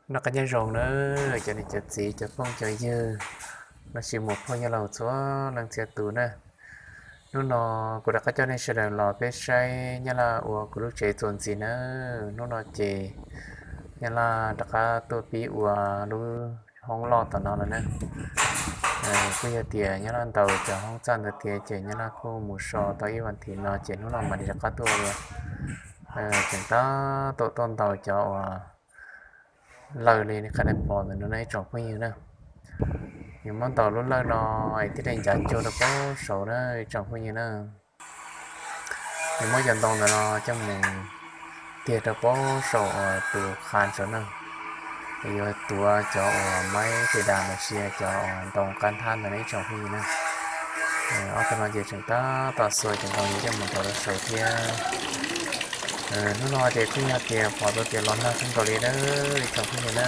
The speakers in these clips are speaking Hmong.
Noj qab nyob zoo na, cov niam cov txiv cov phooj cov ywg, los sis muam phauj yawg laus txhua leej txhia tus na. Hnub no kuv rov qab coj nej sawv daws los peb saib Nyab Laj ua kuv lub tsev txuas ntxiv na. Hnub no ces Nyab Laj rov qab tuaj pib ua lub hoob loj tom no lawm na. Kuj yog tias Nyab Laj ntaus cov hoob txaj ntawd tiav ces Nyab Laj kuj mus so tau ib vas thiv no ces hnub no mam li rov qab tuaj ua. Tseem tab tom tuaj ntaus cov uas lawj li nej qab nej pom ntawm no na ib tsoom phooj ywg na. Nws muab ntaus lub lawj no es thiaj li ncav cuag rau pab saud na ib tsoom phooj ywg na. Nws muab cov ntoo ntawm no coj mus tiag rau pab saum tus qha saud na. Es yuav tuav cov uas maib tis das los sis cov ntoo qab nthab ntawd na ib tsoom phooj ywg na. Ob tug no ces tseem tab tom xuas cov ntoo coj mus ntaus rau saud thiab. Hnub no ces kuj yog tias pom tau tias los nag kawg nkaus li na ib tsoom phooj ywg na.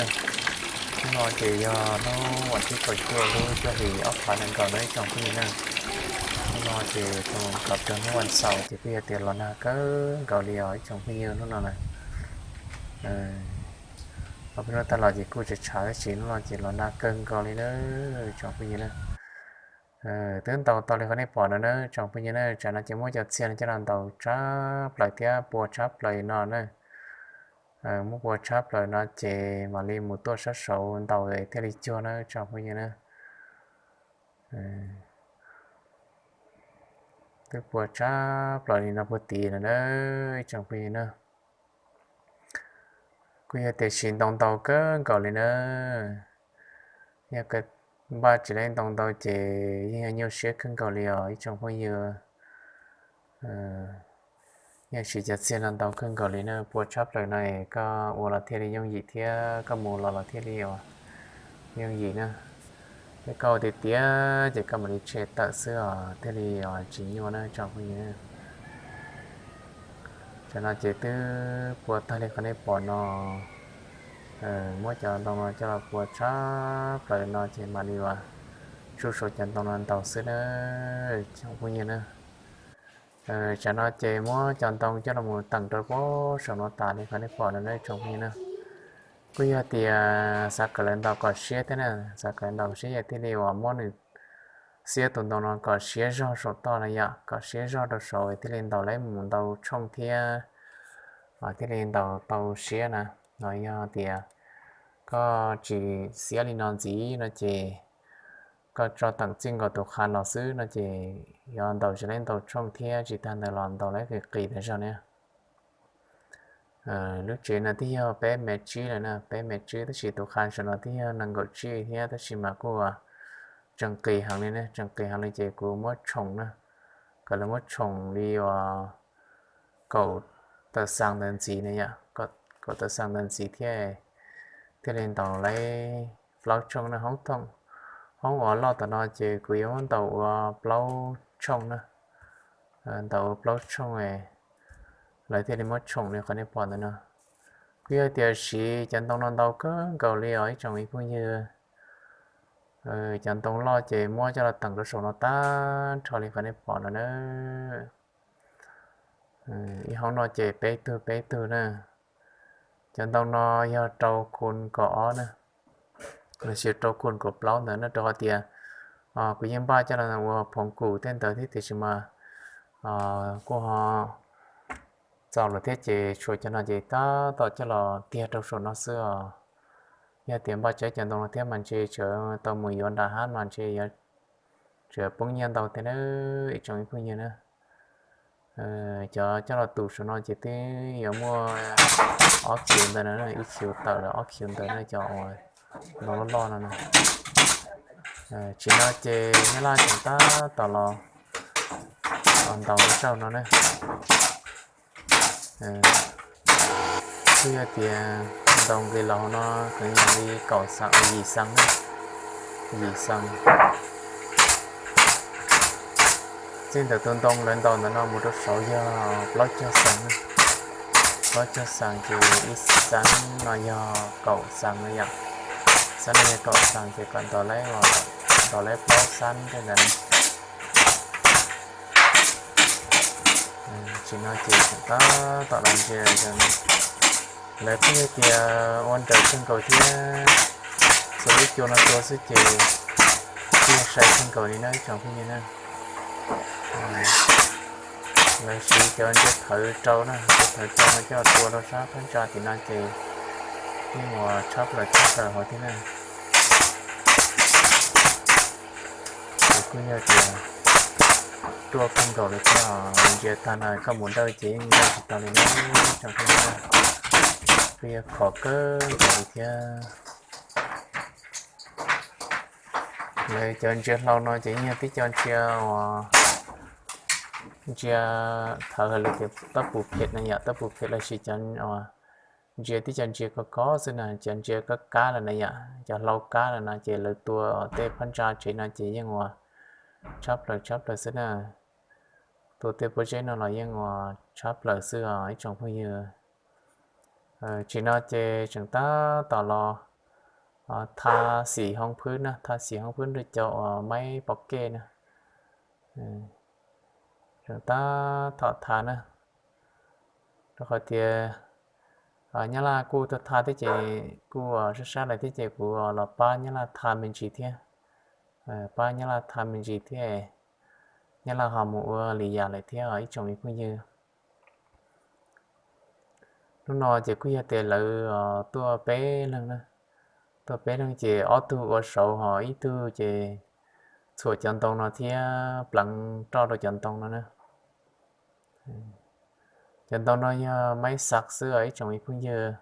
Hnub no ces yog hnub vas thib kaum cuaj lub cuaj hlis ob phav nees nkaum na ib tsoom phooj ywg na. Hnub no ces tau kav rau hnub vas xaum ces kuj yog tias los nag kawg nkaus li os ib tsoom phooj ywg hnub no na. Ob peb hnub tag los ces kuj tshav tshav tab sis hnub no ces los nag kawg nkaus li na ib tsoom phooj ywg na. Twb ntaus tau li qhov nej pom no na tsoom phooj ywg na. Tsam no ces muab cov txhia no coj los ntaus tshab plaws thiab pua tshab plaws no na. Muab pua tshab plaws no ces mam li mus tuaj sab saud ntaus thiaj li cuag na tsoom phooj ywg na. Twb pua tshab plaws li no puag tid lawm na ib tsoom phooj ywg na. Kuj yog tias siv ntoo ntau kawg nkaus li na. Yog npaj tsis tau ntoo ntau ces yeej yog nyuaj siab kawg nkaus li os ib tsoom phooj ywg. Yeej siv cov txhia no ntau kawg nkaus li na, pua tshab plaws no es koj ua los thiaj li yooj yim thiab koj mus los los thiaj li yooj yim na. Thiab koj ua tiag tiag ces koj mam li tshem tawm xwb os thiaj li tsis nyuaj na tsoom phooj ywg. Tsam no ces twb pua tag li qhov nej pom no. Muab cov ntoo no coj los pua tshab plaws no ces mam li uas tsuj saum cov ntoo no ntaus xwb na tsoom phooj ywg na. Tsam no ces muab cov ntoo coj los mus teem rau pab saum no tas li qhov nej pom no na tsoom phooj ywg na. Kuj yog tias xav kom lawv ntaus kom siab thiab na, xav kom lawv ntaus kom siab yam thiaj li uas muab nws xiab tus ntoo no kom siab zog saum toj na yom, kom siab zog rau saud thiaj li ntaus laib mus ntau tshooj thiab thiaj li ntaus tau siab na. No yog tias koj tsis xiab li no ntxiv no ces koj tso teem txij nkaus tus qha no xwb no ces yuav ntaus tsis laib ntau tshooj thiab tsis tag ntawd los ntaus laib qis qis tas zog na. Lub tsev no twb yog peb mev tsib lawm na, peb mev tsib tab sis tus qha saum no twb yog nees nkaum tsib thiab tab sis mas kuj tseem qis heev li na, tseem qis heev li ces kuv muab tshoom na, kom lawv muab tshoom li uas kaum tawm xees ntawd ntxiv na yom, kaum tawm xees ntawd ntxiv thiab thiaj li ntaus laib plaub tshooj na. Hoob uas loj tom no ces kuv yuav muab ntaus ua plaub tshooj na, ntaus ua plaub tshooj lawv thiaj li muab tshoom li qhov nej pom ntawm no. Kuj yog tias siv cov ntoo no ntau kawg nkaus li os ib tsoom ib phooj ywg. Cov ntoo loj ces muab coj los teem rau saum no tag nrho li qhov nej pom no na. Ib hoob no ces peb tug peb tug na. Cov ntoo no yog rau khu kaum ob na, los sis rau khu kaum plaub ntawd na rau qhov tias kuv yeej npaj coj los ua phoov kum tej ntawd thiab tiam sis mas kuj ho txaus lawm thiab ces tshuav cov no ces tab tom coj los tiag rau saum no xwb os. Yog tias npaj tsawg cov ntoo no thiab mas ntshe tseem tau mus yuav nram hab mas ntshe yuav tseem poob nyiaj ntau thiab na ib tsoom ib phooj ywg na. Cov coj los tus saum no ces twb yuav muaj ob khiv ntawd na, ib khiv tawm lawm ob khiv ntawd na cov uas ntoo loj loj no na. Tsis no ces Nyab Laj tseem tab tom los ntaus lub tsauj no na. Twb yog tias ntoo nqis los hauv no kheev yog li kaum xees, yim xees na, yim xees. Txij ntawm tus ntoo lawv ntaus ntawm no mus rau saud yog plaub caug xees na, plaub caug xees ces ib xees no yog kaum xees no yom, xees no yog kaum xees ces kom ntaus laib, ntaus laib plaub xees tej ntawd na. Tsis no ces tseem tab tom los ntsia no. Lawv kuj yog tias ua nrawm kawg nkaus thiab, txhua lub cua no tua xwb ces kuj yog sai kawg nkaus li na ib tsoom phooj ywg na. Lawv siv cov ntsia thawv rau na, ntsia thawv rau no coj tua rau sab phab ntsa tim no ces yeej ua tshab plaws tshab plaws hov thiab na. Ces kuj yog tias ruaj kawg nkaus li thiab, ntsia tag no koj mus dawj ces yeej dawj tsis tau li na ib tsoom phooj ywg na. Kuj yog khov kawg nkaus li thiab. Lawv cov ntsia hlau no ces yeej yog tib co ntsia uas ntsia thawv hais lus tias tab pus phem na yom, tab pus phem los sis cov ntsia tib co ntsia kov kov xwb na, cov ntsia kab kab lawm na yom, cov hlau kab lawm no ces lawv tua tej phab ntsa tsev no ces yeej ua tshab plaws tshab plaws xwb na. Tua tej pob zeb no los yeej ua tshab plaws xwb os ib tsoom phooj ywg. Tsim no ces tseem tab tom los tha xim hoob phwb na, tha xim hoob phwb rau cov uas maib pov kej na. Tseem tab tom tha na, rau qhov tias Nyab Laj kuj tau tha thiab ces kuj sab sab lawm thiab ces kuv los pab Nyab Laj tha me ntsis thiab, pab Nyab Laj tha me ntsis thiab, Nyab Laj ho mus ua li yam lawm thiab ib tsoom me phooj ywg. Hnub no ces kuj yog tias lawv tuaj peb leeg na, tuaj peb leeg ces ob tug ua saud ho ib tug ces txhuam cov ntoo no thiab pleev roj rau cov ntoo no na. Cov ntoo no yog maib xav xwb os ib tsoom me phooj ywg.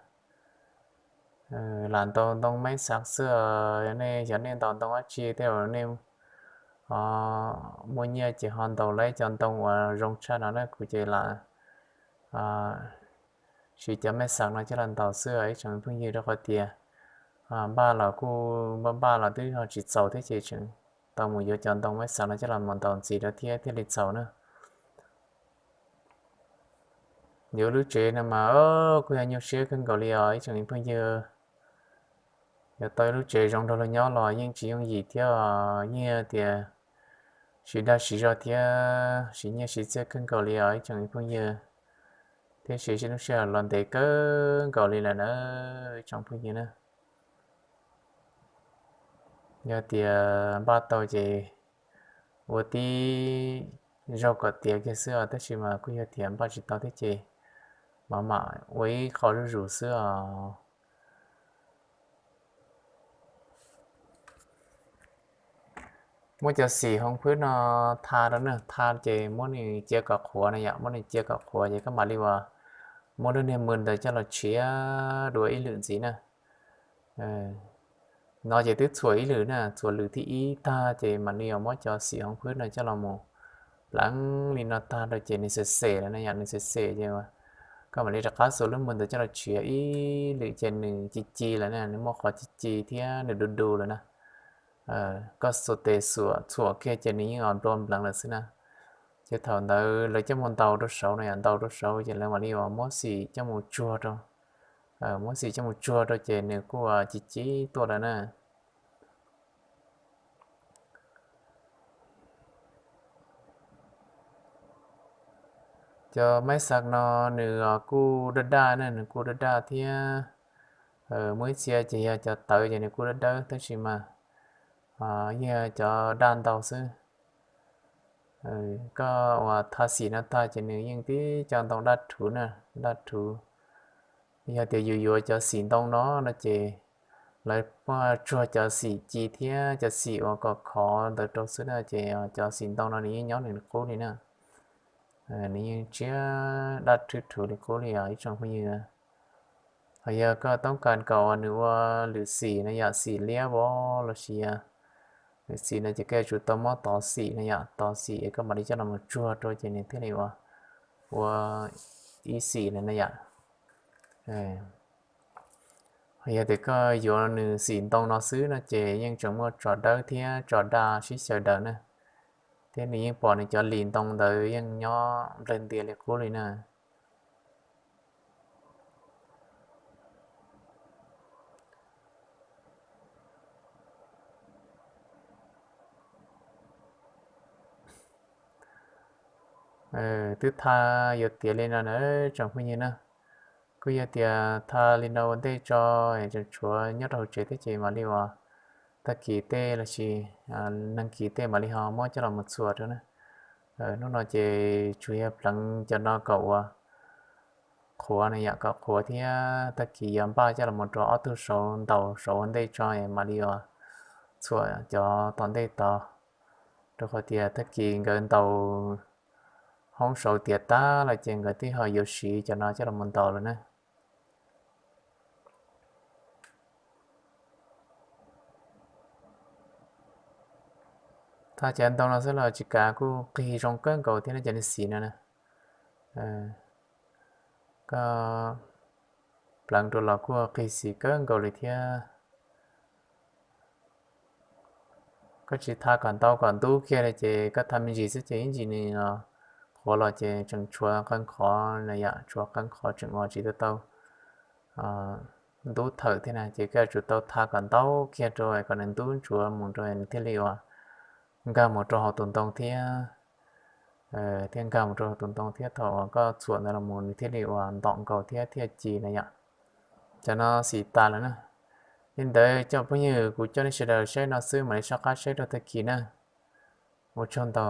Lam ntaus ntoo maib xav xwb os, nej xyov nej ntaus ntoo dab tsi tej zaum nej muaj nyiaj ces ho ntaus lawm cov ntoo uas zoo tshaj no na, kuv ces lam siv cov maib xav no coj los ntaus xwb os ib tsoom me phooj ywg, rau qhov tias npaj los kuj npaj npaj los twb ho tsis txaus thiab ces tseem tau mus yuav cov ntoo maib xav no coj los mus ntaus ntxiv rau thiab thiaj li txaus na. Yuav lub tsev no mas kuj yog nyuaj siab kawg nkaus li os ib tsoom me phooj ywg. Yuav tau ib lub tsev zoo nrog luag nyob los yeej tsis yooj yim thiab, yeej tias siv dag siv zog thiab siv nyiaj siv txiaj kawg nkaus li os ib tsoom me phooj ywg, thiab siv lub sij hawm los ntev kawg nkaus li lawm na ib tsoom phooj ywg na. Yog tias npaj tau ces ua tib zaug kom tiav kiag xwb os, tab sis mas kuj yog tias npaj tsis tau thiab ces mam mam ua ib qho zuj zus xwb os. Muab cov xim hoob phwb no tha rau na, tha ces muab nws cia kom qhuav na yom, muab nws cia kom qhuav ces koj mam li uas muab lub niag mws ntawd coj los tshiav dua ib lwm ntxiv na. No ces twb txhuam ib lwm na, txhuam lwm thib ib tag ces mam li uas muab cov xim hoob phwb no coj los mus pleev li no tag rau ces nws xem xem lawm na yom, nws xem xem ces koj mam li rov qab xuas lub mws ntawd coj los tshiav ib lwm ces nws ci ci lawm na, nws muaj qhov ci ci thiab nws du du lawm na. Koj xuas tes xuas txhuam kiag ces nws yeej os nplua npleev lawm xwb na. Ces thaum ntawd lawv coj mus ntaus rau saud no yom, ntaus rau saud ces lawv mam li uas muab xim coj mus tsuag rau, muab xim coj mus tsuag rau ces nws kuj ci ci tuaj lawm na. Cov maib xav no nws kuj daj daj na, nws kuj daj daj thiab. Muaj ib txhia ces yog cov tawv ces nws kuj dawb dawb tab sis mas yeej cov daj ntau xwb. Koj uas tha xim no tag ces nws yeej tib co ntoo daj rhuv na, daj rhuv. Yog tias yus yuav cov xim ntoo no no ces lawv muaj tsuag cov xim ci thiab cov xim uas kom khov ntawd rau xwb na ces cov xim ntoo no nws yeej nyob nws li qub li na. Nws yeej tsiab daj rhuv rhuv li qub li os ib tsoom phooj ywg. Ho yog koj toob kas kom uas nws ua lwm xim na yom, xim liab vov los sis lwm xim no ces koj yuav tsum tau muab tov xim na yom, tov xim es koj mam li coj los mus tsuag rau ces nws thiaj li ua ib xim na na yom. Ho yog tias koj yuav nws xim ntoo no xwb no ces yeej tseem muaj tso dawb thiab tso daj sib xyaw daws na, thiab nws yeej pom nws cov lis ntoo ntawd yeej nyob nplawg ntias li qub li na. Twb tha yuav tiav li no na tsoom phooj ywg na. Kuj yog tias tha li no ua ntej tso, tseem tshuav nyob rau hauv tsev thiab ces mam li uas tag kis tej lossis neeg kis tej mam li ho muab coj los mus txhuam rau na. Hnub no ces tsuas yog pleev cov no kom uas qhuav na yom, kom qhuav thiab tag kis yuav npaj coj los mus rau ob tug saud ntaus saud ua ntej tso mam li uas txhuam cov tom ntej tod, rau qhov tias tag kis nkawd ntaus hoob saud tiav tag lawm ces nkawd twb ho yuav siv cov no coj los mus ntaus lawm na. Tha cov ntoo no xwb los tsis kav kuj qig zoo kawg nkaus thiab na, cov niag xim no na. Koj pleev rau los kuj qig xim kawg nkaus li thiab. Koj tsis tha kom ntau kom ntub kiag li ces koj tha me ntsis xwb ces ib ntsis nws qhuav los ces tseem tshuav qee qhov na yom, tshuav qee qhov tseem ua tsis tau tau ntub thawm thiab na, ces koj yuav tsum tau tha kom ntau kiag rau kom nws ntub ntsuav mus rau nws thiaj li uas nkag mus rau hauv tus ntoo thiab, thiaj nkag mus rau hauv tus ntoo thiab thaum uas koj txhuam ntawd los mus nws thiaj li uas ntom nkaus thiab thiaj ci na yom. Cov no xim tas lawm na. Li ntawd cov phooj ywg, kuv coj nej sawv daws saib no xwb, mam li soj qab saib rau tag kis na. Ua tsaug ntau.